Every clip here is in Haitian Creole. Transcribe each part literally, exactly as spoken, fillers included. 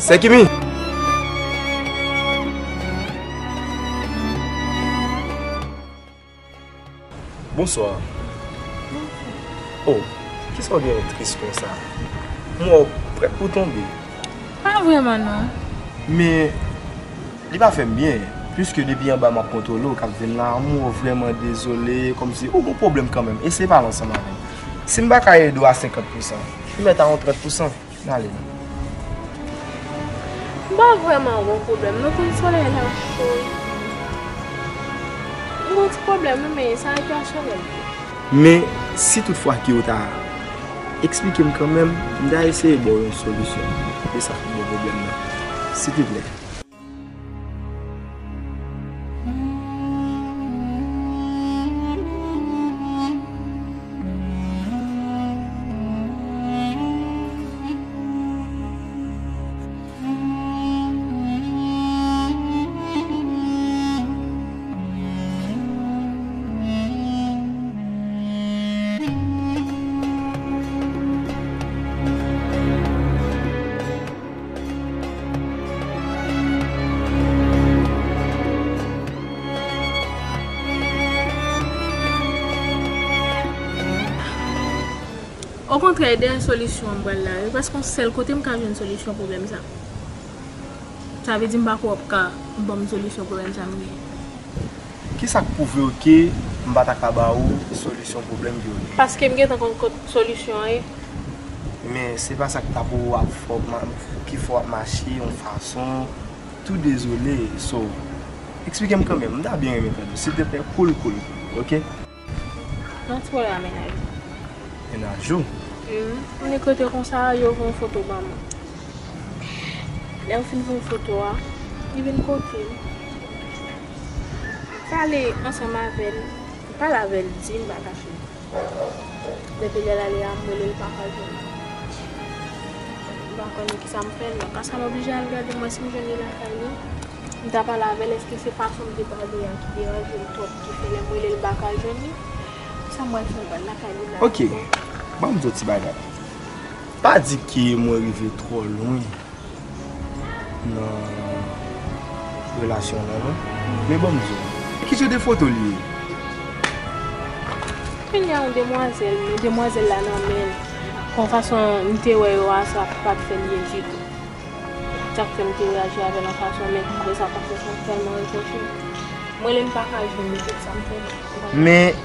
Sè Kimi! Bonswa. Oh, kisa w genyen tris konsa? M wè w prèt pou tonbe. Pa vrèman non. Men, li pa fè m byen, piske depi anba m ap kontwole w, k ap vin la, m wè w vrèman dezole, kòmsi ou gon pwoblèm kanmenm, eseye pale ansanm avè m. Si m pa ka ede w a senkant pousan, m mèt a yon trant pousan. N ale. M pa vrèman gon pwoblèm non, konn solèy la cho wi. M gon ti pwoblèm wi, men sa epyasyonèl. Men, si tout fwa ke w ta eksplike m kanmenm, m ta eseye ba w yon solisyon. E sa k bon pwoblèm nan. Silvouplè. Okontrè, dèyè solisyon an m pral la, e prèske yon sèl kote m ka jwenn solisyon pwoblèm sa. Sa vle di m pa kwè w ap ka ban m solisyon pwoblèm sa m genyen. Kisa k pwouve w ke m pa ta ka ba ou solisyon pwoblèm ke w genyen? Paske m gentan konn kot solisyon an ye. Men se pa sa k ta pou w ap fè w ma-, ki fè w ap mache yon fason tou dezole. So, eksplike m kanmenm, m ta byen renmen tande w. Silteplè, cool, cool, cool, oke? Nan ti wè la mennaj ou. Mennaj ou? Wi. Ou vin kote konsa, yo voye yon foto ban mwen. Lè yo fin voye foto a, li vin kote m. M pale ansanm avè l. M pale avè l, di m pa kache. Depi lè l ale a, m rele l pa ka jwenn. M pa konnen kisa m fè non. Ansanm oblije al gade mwen si m jwenn li lakay li. M ta pale avè l, èske se fason m te pale a ki deranje l twòp ki fè lè m rele l m pa ka jwenn li? Sa m pral fè, m pral lakay li la. Oke, ban m di w ti bagay. Pa di ke mwen rive twò lwen nan relasyon an non. Men ban m di w, ki jan de foto li ye? Kounye a yon demwazèl, men demwazèl la nan men l. Kon fason m te wè yo a, sa pa t fè l byen ditou. Sa k fè m te reyaji avè l yon fason, men apre sa konfyans lan tèlman retounen. Mwen menm m pa ka jwenn li, tout sa m fè. Men,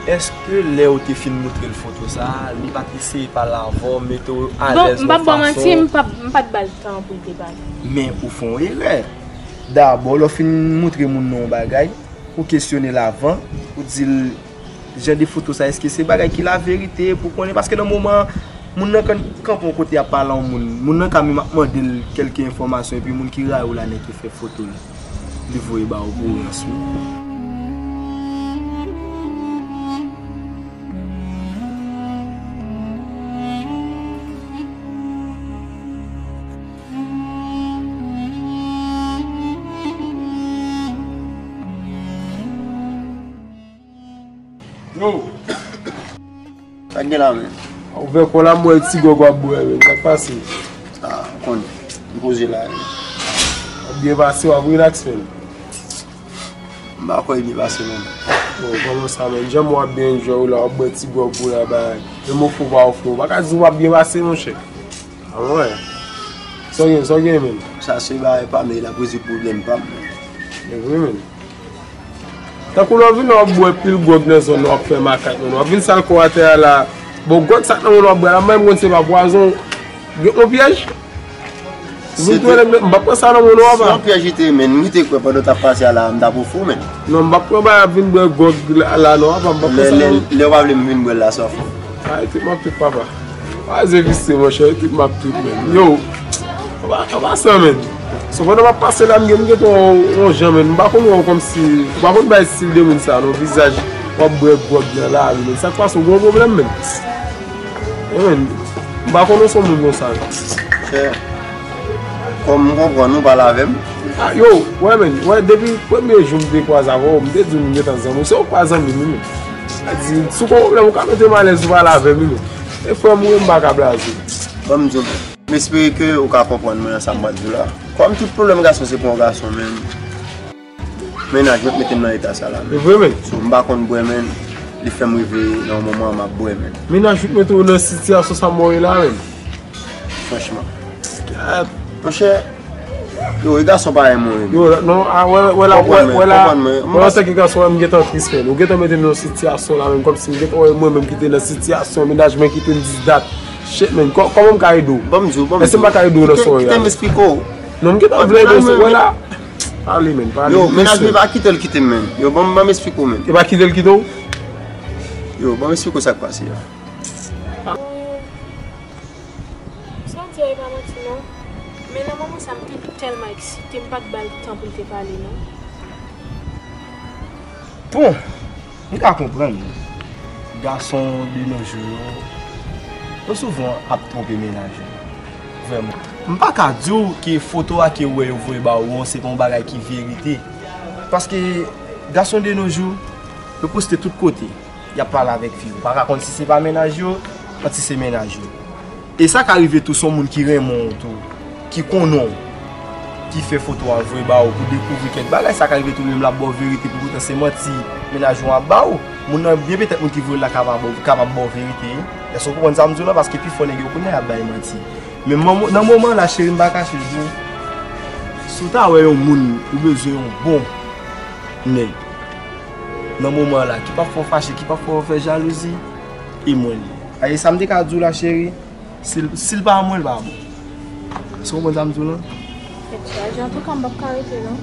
èske lè w te fin moutre l foto sa a, li pa t eseye pale avè w, mete w alèz yon fason? Bon, m p ap ba w manti, m p ap, m pa t ba l tan pou l te pale. Men ou fè yon erè. Dabò, lè w fin moutre moun nan yon bagay, ou kesyone l avan, ou di l, jan de foto sa, èske se bagay ki laverite pou konnen? Paske nan moman an, moun nan kan kanpe yon kote ap pale a yon moun, moun nan ka menm ap mande l kèlke enfòmasyon, epi moun ki rayi w la nèt ou fè foto l, li voye ba ou pou ou ranswe. Yo! Sa k gen la menm? Ouvè kò la, m wè ti gwòg w ap bwè menm. Sa k pase? Ah, ou konnen. M poze la. W ap byen pase, w ap rilaks menm. M pa kwè l byen pase menm. Bon, kòman sa menm? Jan m wè w ap byen enjoy w la, w ap bwè ti gwòg ou la, bay. Menm ou fou pa ou fou. Ou pa ka di w ap byen pase, monchè. Ah ouais. Sa w gen, sa w gen menm? Sa se bagay pa m, e l ap rezoud pwoblèm pa m. E vre menm. Tankou lè w vin la w ap bwè pil gwòg nan zòn nan, w ap fè makak menm. W ap vin sal kò atè a la. Bon, gwòg sa k nan men w w ap bwè la, m pa menm konn se pa pwazon. Gen yon pyèj? Ou vin twonbe m, m p ap pran sa nan men w non, papa. Se yon pyèj li te ye, menm. M te kwè pandan w t ap pase a la, m t ap ofri w, menm. Non, m p ap pran bagay ap vin bwè gwòg la, la non, papa, m p ap pran sa non. Lè, lè, lè w pa vle m vin bwè l la, sa w fè? Ay, tout m ap tout, papa. Pa ze vise, monchè, tout m ap tout, menm. Yo, anba, anba sa, menm. So, pandan m ap pase la, m gen, m gen yon, yon jan, menm. M pa konn wè w kòmsi, m pa konn bay estil de moun sa, non, vizaj, w ap bwè gwòg nan lari, menm. Sa k pase, w gen yon pwoblèm, menm? Yo, menm, m pa konn w se yon moun konsa, non. Chè, kòm m konprann ou pale avè m. Ah, yo, wè, menm, wè, depi premye jou m te kwaze avè w, m te di w m gentan zanmi w. Se ou k pa zanmi m, wi, menm. Sa di, si w gon pwoblèm, ou ka mete m alèz, ou pale avè m, wi, menm. E frè m, wi, m pa ka blaze. Ban m di w, M espere ke ou ka konprann mwen nan sa m pral di w la. Kòm tout pwoblèm gason se pou yon gason, men mennaj mwen k mete m nan eta sa la, men. E vre, men. So, m pa konn bwè, men. Li fè m rive nan yon moman m ap bwè, men. Mennaj ou k mete w nan sitiyasyon sa m wè w ye la, men. Franchman. Gad, monchè. Yo, e gason parèy mwen, men. Yo, non, a, wè, wè la, wè, wè la, wè, antanke gason, wè, m gentan tris, men. Ou gentan mete m nan yon sitiyasyon la, men, kòmsi m gentan wè mwen menm ki te nan sitiyasyon, mennaj mwen kite m dis dat. Shit, men, kò-, kòman m ka ede w? Ban m di w, ban m di w. Èske m pa ka ede w nan sa w ye a? Kite m esplike w. Non, m gentan vle ede w, wè la. Pale, men, pale. Yo, mennaj mwen pa kite l kite m, men. Yo, ban m, ban m esplike w, men. E pa kite l kite w? Yo, ban m esplike w sa k pase a. Sa w di a, e pa manti, non. Men nan moman sa, m te tèlman eksite, m pa t ba l tan pou l te pale, non. Bon, m ka konprann. Gason de nos jours yo, yo souvan ap twonpe mennaj yo. Vrèman. M pa ka di w ke foto a ke w wè yo voye ba ou an, se pa yon bagay ki verite. Paske gason de nos jours, yo poste tout kote. Y ap pale avèk fi yo. Ou pa ka konn si se pa mennaj yo, anti se mennaj yo. E sa ka rive tou, se yon moun ki renmen w tou, ki konnen w, ki fè foto a voye ba ou pou dekouvri kèk bagay. Sa ka rive tou, li menm l ap ba w verite, pou poutan se manti mennaj ou ap ba ou. Moun nan byen, petèt moun ki voye l la kapab, kapab ba w verite. Èske w konprann sa m di w la? Paske pifò nèg yo kounye a y ap bay manti. Men nan moman la, cheri, m pa kache l di w, si w ta wè yon moun, ou bezwen yon bon nèg nan moman la, ki p ap fè w fache, ki p ap fè w fè jalouzi, e mwen li. A, e sa m te ka di w la, cheri, si l, si l pa mwen, l pa bon. Èske w konprann sa m di w lan? Kèt chaje, antouka, m p ap ka rete, non.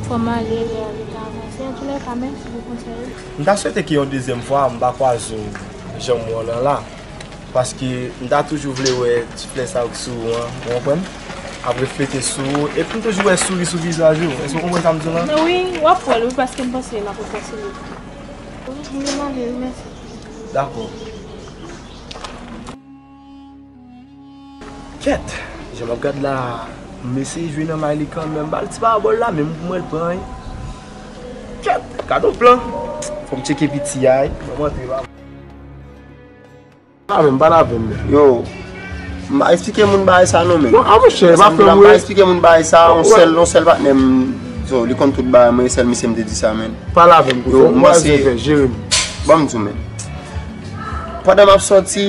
Fò m ale, lè a gentan avanse. Antoulèka, mèsi pou konsèy ou. M ta swete ke yon dezyèm fwa, m pa kwaze w jan m wè w lan la. Paske m ta toujou vle wè ti flè sa yo k sou ou an, ou konprann? Ap reflete sou ou, epi m toujou wè souri sou vizaj ou. Èske w konprann sa m di w lan? Wi, w ap wè l, wi, paske m panse l ap reflète sou li. Wi, m vin ale, wi, mèsi. Dakò. Kèt, jan m ap gad la, m eseye jwe nan may li kanmenm. Ba l ti parabòl la, menm pou mwen l pran, wi. Kèt, gad yon plan. Fò m tcheke piti a, wi. Ban m antre, ba. Pale avè m, pale avè m. Yo, m pa eksplike moun bagay sa non, men. Non, a monchè, pa fè m, m pa eksplike moun bagay sa, yon sèl, yon sèl patnè m, yo, li konn tout bagay, mwen, sèl misye m te di sa, men. Pale avè m, yo, m panse, jere m. Ban m di w, men. Pandan m ap sòti.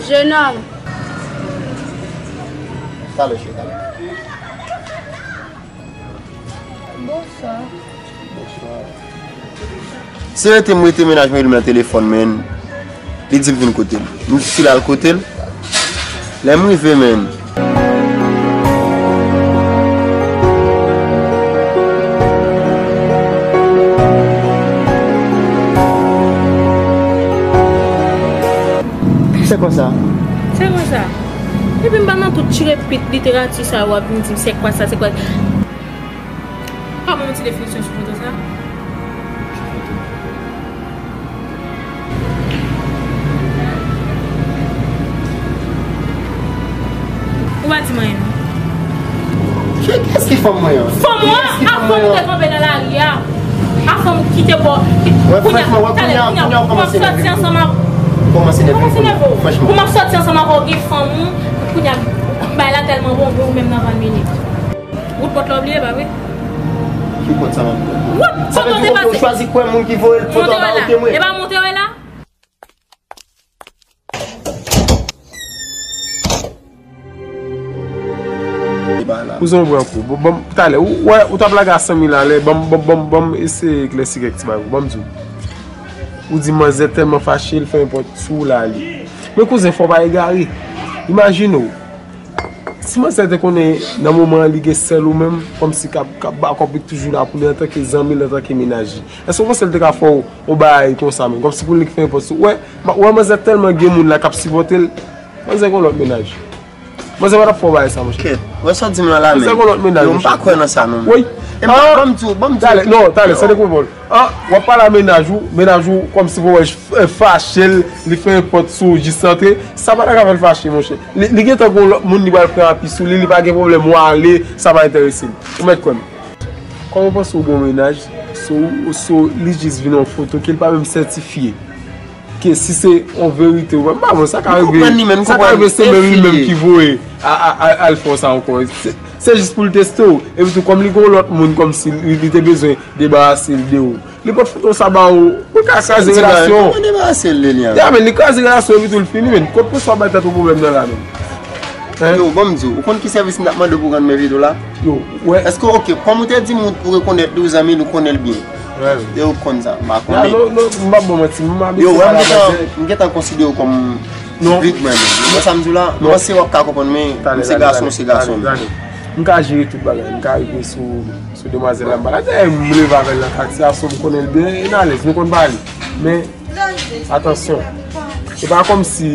Jenòm. Talè, cheri, talè. Bonswa. Bonswa. Se rete m rete, mennaj mwen rele m nan telefòn, men. Li di m vin kote l. M di l al kote l. Lè m rive, men. Se konsa. Se konsa. Epi m pa nan tout tirepit literati sa w ap vin di m se kwa sa, se kwa. Pa ban m yon ti definisyon sou foto sa. Ou pa di m anyen non. Kiyès ki fanm mwen an? Fanm ou an, a fanm ou te twonpe nan lari a. A fanm ou ki te bò. Wè, franchman, wè, kounye a, kounye a, w kòmanse nève m. Kòmanse nève m, franchman. Pou m ap sòti ansanm avè w, gen fanm ou, kounye a, bay la tèlman bon, ou menm nan vann minit. Wout pòt la w bliye, pa vre? Ki pòt sa m ap pran? Wout pòt la w te pase. Sa vle di ou chwazi kwè moun ki voye foto anba wout mwen? E pa monte w la? Kouzen, ou pran kou. Bon, bon, talè, ou, wè, ou t ap lage a san mil alè, ban m, ban m, ban m, ban m eseye eklèsi kèk ti bagay. Ban m di w. Ou di manzè tèlman fache, l fè nenpòt sou ou la li. Men kouzen, fò w pa egare. Imajine w. Si manzè te konnen nan moman an li gen sèl ou menm, kòmsi k ap, k ap bakòp, li toujou la pou li antanke zanmi l, antanke mennaj li. Èske w panse l te ka fè w yon bagay konsa menm? Kòmsi pou li k fè nenpòt sou. Wè, ma-, wè manzè tèlman gen moun la k ap sipòte l. Manzè gen yon lòt mennaj. Manzè pa t ap fè w bagay sa, monchè. Kèt, wè sa w di m lan la menm. Manzè gen yon lòt mennaj, monchè. Yo, m pa kwè nan sa non, monchè. Wi. E ban m di w, ban m di w. Talè, non, talè, sa dekouvè w. An, w ap pale a mennaj ou, mennaj ou kòmsi pou wè f-, fache l, li fè nenpòt sou ou jis antre, sa pa ta ka fè l fache, monchè. Li, li gentan gon lòt moun li pral pran api sou li, li pa gen pwoblèm, w ale, sa pa enterese l. Ou mèt kwè m. Kòman w panse w gen yon mennaj, sou, sou li jis vin yon foto ke l pa menm sètifye? Ke si se yon verite ou pa, m pa bon, sa ka rive, sa ka rive se menm li menm ki voye a, a, a, al fè w sa ankò. Se, se jis pou l teste w. Epi tou, kòm li gen yon lòt moun, kòmsi li, li te bezwen debarase l de ou. Li pot foto sa ba ou, ou ka kraze relasyon. Kòman debarase l de li an? Ya, men, li kraze relasyon, epi tou, l fini, men. Kot pou sa w bay tèt ou pwoblèm nan la, men? Hein? Yo, bon, m di w, ou konn ki sèvis m t ap mande w pou rann mwen videyo la? Yo, wè. Èske, oke, kòm ou te di m ou rekonèt li, ou zanmi l, ou konnen l byen. Wè. E ou konn sa, m pa konnen. Non, non, m pa bon manti, m abitye yo, wè, m gentan, m gentan konsidere w kòm big man. Ou wè sa m di w la? M panse w ap ka konprann, men m se gason, m se gason. M ka jere tout bagay, m ka rive sou, sou demwazèl la, m pa la dèyè, m leve avè l nan katye a, so m konnen l byen, e n alèz, nou konn pale. Men, atansyon. Se pa kòmsi,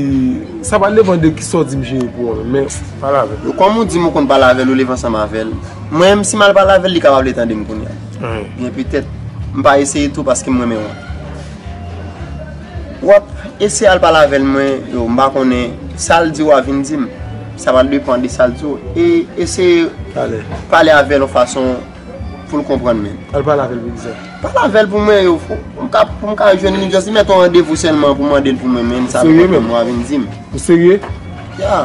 sa pral depann de kisa w di m jere pou ou, men pale avè l. Yo, kòm ou di m ou konn pale avè l, ou leve ansanm avè l. Mwen menm, si m al pale avè l, li kapab le tande m kounye a. Wi. Byen petèt, m pa eseye tou paske m renmen w. W ap eseye al pale avè l, mwen, yo, m pa konnen sa l di w a vin di m. Sa pral depann de sa l di w. E eseye pale avè l yon fason pou l konprann, men. Al pale avè l pou kisa? Pale avè l pou mwen, yo. Pou m ka, pou m ka jwenn li, just li mete yon randevou sèlman pou mande l pou mwen, men. Sa pral depann de sa l vin di m. Ou serye? Ya.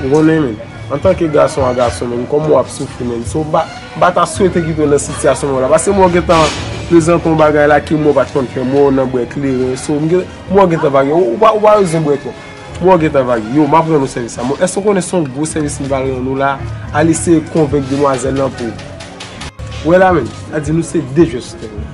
Ou konnen, men. Antanke gason a gason, men, kòman w ap soufri, men. So, m pa, m pa ta swete kite w nan sitiyasyon w la. Paske mwen gentan prezante yon bagay la ke mwen pa t konn fè. Mwen nan bwè kleren. So, m gen, mwen gentan vage. Ou, ou pa, ou pa bezwen bwè twòp. Mwen gentan vage. Yo, m ap rann ou sèvis sa. Mwen, èske w konnen se yon gwo sèvis m pral rann ou la? Al eseye konvenk demwazèl lan pou ou. Wè la, men. Sa di nou se de jwè sou tèren.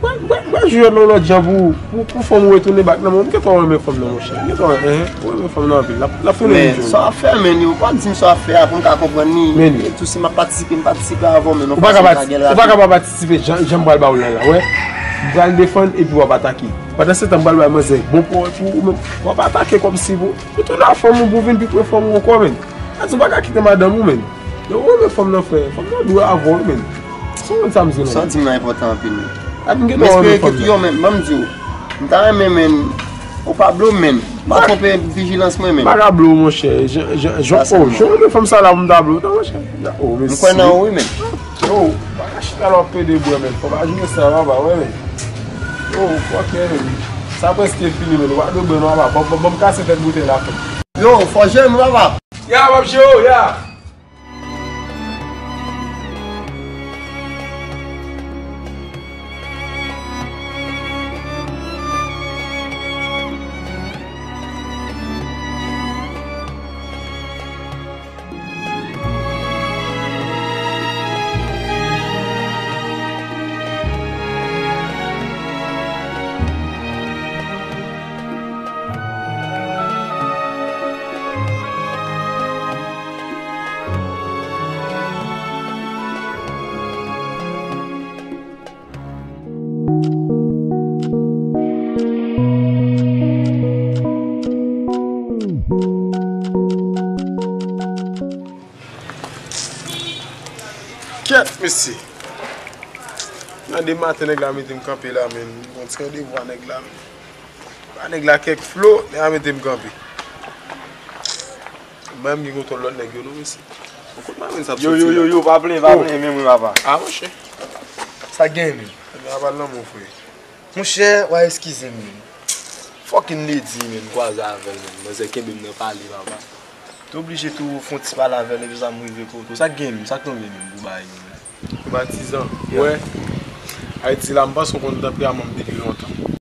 Mwen, mwen, mwen jwe nan lòt jan pou, pou, pou fanm ou retounen bak nan men w. M gentan renmen fanm nan, monchè. M gentan, hein, mwen renmen fanm nan anpil. L ap, l ap tounen vin jwenn. Men, sa w ap fè, men, yo pa di m sa w ap fè a pou m ka konprann li. Men. E tou, si m ap patisipe, m patisipe avè w, men non, ou pa ka pati-, ou pa ka pa patisipe, jan, jan m pral ba w la, la, wè. M pral defann epi w ap atake. Pandan se tan, m pral bay manzè bon pawòl pou ou, men w ap atake kòmsi pou, pou tounen a fanm ou, pou vin pi pre fanm ou ankò, men. Sa di w pa ka kite madanm ou, men. Yo, ou renmen fanm nan, frè. Fanm nan dwe avè w, men. Sa w konn sa m di w la. Sa w di m nan enpòtan anpil, men. A, m gentan renmen fanm nan. Yo, men, ban m di w. M ta renmen, men. Ou pa blo, men. M pa twonpe vijilans mwen, men. M pa ka blo, monchè. Jan, jan, jan, oh, jan w renmen fanm sa la pou m ta blo, non, monchè. Oh, men. M kwè nan ou, wi, men. Yo, pa ka chita la w ap pede bwè, men. Fò pa jwe sa, papa, wè, men. Yo, fòkè, men. Sa prèske fini, men. Ou pa dwe bwè, non, papa. Ban, ban, ban m kase tèt boutèy la, frè. Yo, fò jere m, papa. Ya, m ap jere w, ya. Kèt, mesye. Nan de maten, nèg la mete m kanpe la, men. Bon, ti randevou a nèg la, men. Ba nèg la kèk flo, nèg la mete m kanpe. Mwen menm ki kontwòl lòt nèg yo, non, mesye. Bon, kote Marvin sa ap soti la? Yo, yo, yo, yo, pa plenyen, pa plenyen, men mwen, papa. Ah, monchè. Sa gen, men. Nèg la pa lanmou, frè. Monchè, w a eskize m, men. Fucking lady, men, m kwaze avè l, men. Manzè kenbe m nan pale, papa. Te oblije tou fè yon ti pale avè l, epi sa m rive kote w. Sa k gen menm, sa k tonbe menm pou bay menm? Patizan, ou wè, Ayiti la, m panse w konn tanperaman m depi lontan.